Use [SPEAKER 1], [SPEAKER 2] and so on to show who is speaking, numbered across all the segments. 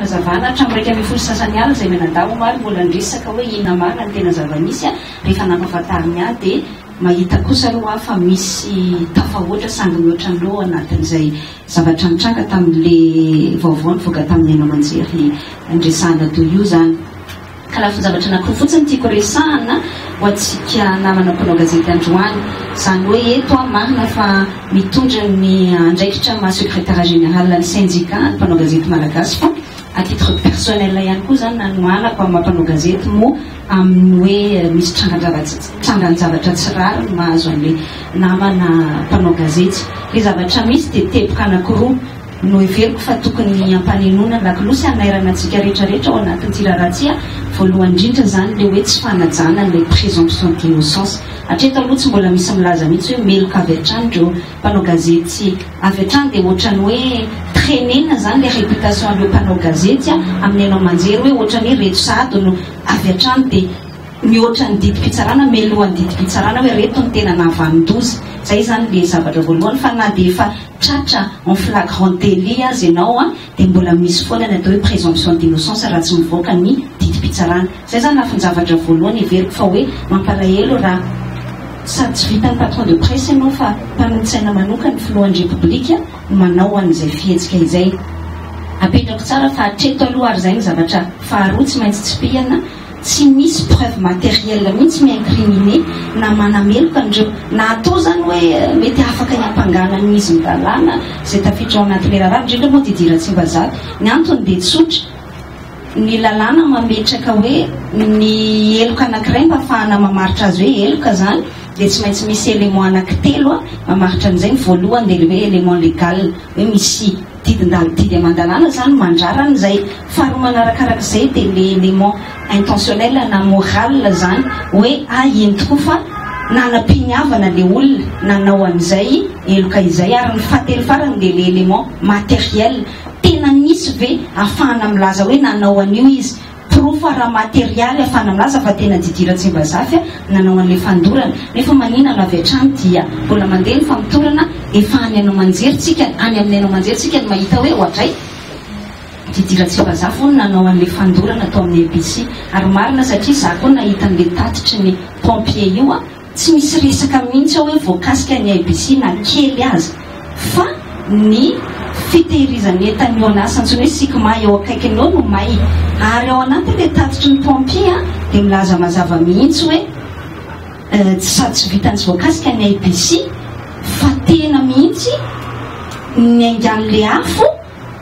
[SPEAKER 1] fanazavana hatramin'ny 11:30 alina izay mianadahy omaly mbola niresaka hoe inona marina ny tena zava-nisy rehefa nampahafantariny ahy dia mahita kosa aloha aho fa misy tafahoatra sangy mihoatra ny loha ao anatin'izay zavatra nitranga tamin'ilay vaovao nivoaka tamin'ny haino aman-jery niresahana teo io izany. Ka lafin-javatra anankiroa fotsiny tiako resahana ho antsika namana mpanao gazety androany. Izany hoe eto aho marina fa mitondra ny andraikitra maha secrétaire général ny sendika ny mpanao gazety malagasy fa à titre personnel ihany koa izany nanohanako amin'ny maha mpanao gazety moa amin'ny hoe misy trangan-javatra tsy rariny mahazo an'ilay namana mpanao gazety. Ilay zavatra misy dia teboka anankiroa. No heveriko fa tokony hampanenoana ny lakolosy hanairana antsika rehetra rehetra ao anatin'ity raharaha ity a! Voalohany indrindra izany ilay hoe tsy fanajana an'ilay présomption d'innocence. Hatreto aloha tsy mbola misy milaza mihitsy hoe meloka avy hatrany ireo mpanao gazety avy hatrany dia ohatran'ny hoe trainer-na izany ilay réputation an'ireo mpanao gazety amin'ny haino aman-jery hoe ohatran'ny hoe ireto sahady no avy hatrany dia mihoatra ny didim-pitsarana, melohan'ny didim-pitsarana hoe ireto no tena nahavanon-doza. Izay izany ilay zavatra voalohany fa na dia efa tratra en flagrant délit aza ianao an, dia mbola misy foana ny atao hoe présomption d'innocence raha tsy mivoaka ny didim-pitsarana. Izay izany lafin-javatra voalohany heveriko fa hoe mampalahelo raha sady tsy vitan'ny patron de presse ianao fa mpanolotsaina manokan'ny filohan'ny Repoblika no manao an'izay fihetsika izay. Apetrako tsara fa hatreto aloha ary izay ny zavatra faharoa tsy maintsy tsipihana, Tsy misy preuve materielle mihitsy mi-incriminer na manameloka an'ireo. Na atao izany hoe mety afaka hiampangana an'izy midalàna izay tafiditra ao anatin'ilay raharaha, indrindra moa Didier Ratsimbazafy. Ny antony dia tsotra, ny lalàna mametraka hoe ny heloka anankiray mba hahafahana mamaritra azy hoe heloka izany dia tsy maintsy misy élément anankitelo mamaritra an'izay. Ny voalohany dia ilay hoe élément légal, hoe misy Didin-dalo didy aman-dalàna izany mandrara an'izay. Faharoa manarakaraka izay dia le élément intentionnel na moral izany hoe ah iny tokoa fa nanam-piniavana le olona nanao an'izay heloka izay. Ary ny fahatelo farany dia le élément matériel, tena nisy ve ahafahana milaza hoe nanao an'io izy? Porofo ara-materialy ahafahana milaza fa tena Didier Ratsimbazafy nanao an'ilay fandorana. Nefa manina no avy hatrany dia mbola mandeha ny famotorana, efa any haino aman-jery tsika, any amin'ny haino aman-jery tsika no mahita hoe oadray, Didier Ratsimbazafy hono nanao an'ilay fandorana tao amin'ny ABC. Ary marina satria za koa nahita an'ilay tatitry ny pompier io an! Tsy misy resaka mihitsy ao hoe voakasika ny ABC na kely aza fa ny fitehirizan'entan'ny orinasa antsoina hoe Sicma eo akaikiny eo no may. Ary ao anatin'ilay tatitry ny pompier dia milaza mazava mihitsy hoe sady tsy vitan'ny tsy voakasika ny ABC fa tena mihitsy niaingan'ilay afo.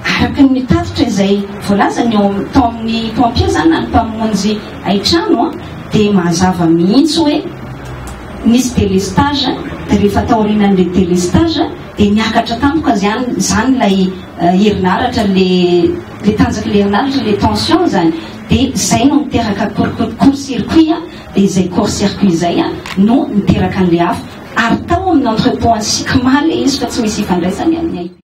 [SPEAKER 1] Araka ny tatitra izay voalazany eo amin'ny tao amin'ny pompier izany na ny mpamonjy haintrano dia mazava mihitsy hoe nisy délestage dia rehefa taorianan'ilay délestage dia niakatra tampoka izany izany ilay herinaratra ilay ilay tanjak'ilay herinaratra ilay tension izany dia izay no niteraka court circuit dia izay court circuit izay no niteraka an'ilay afo ary tao amin'ny entrepôt an'i Sicma ilay izy fa tsy misy ifandraisany amin'ny.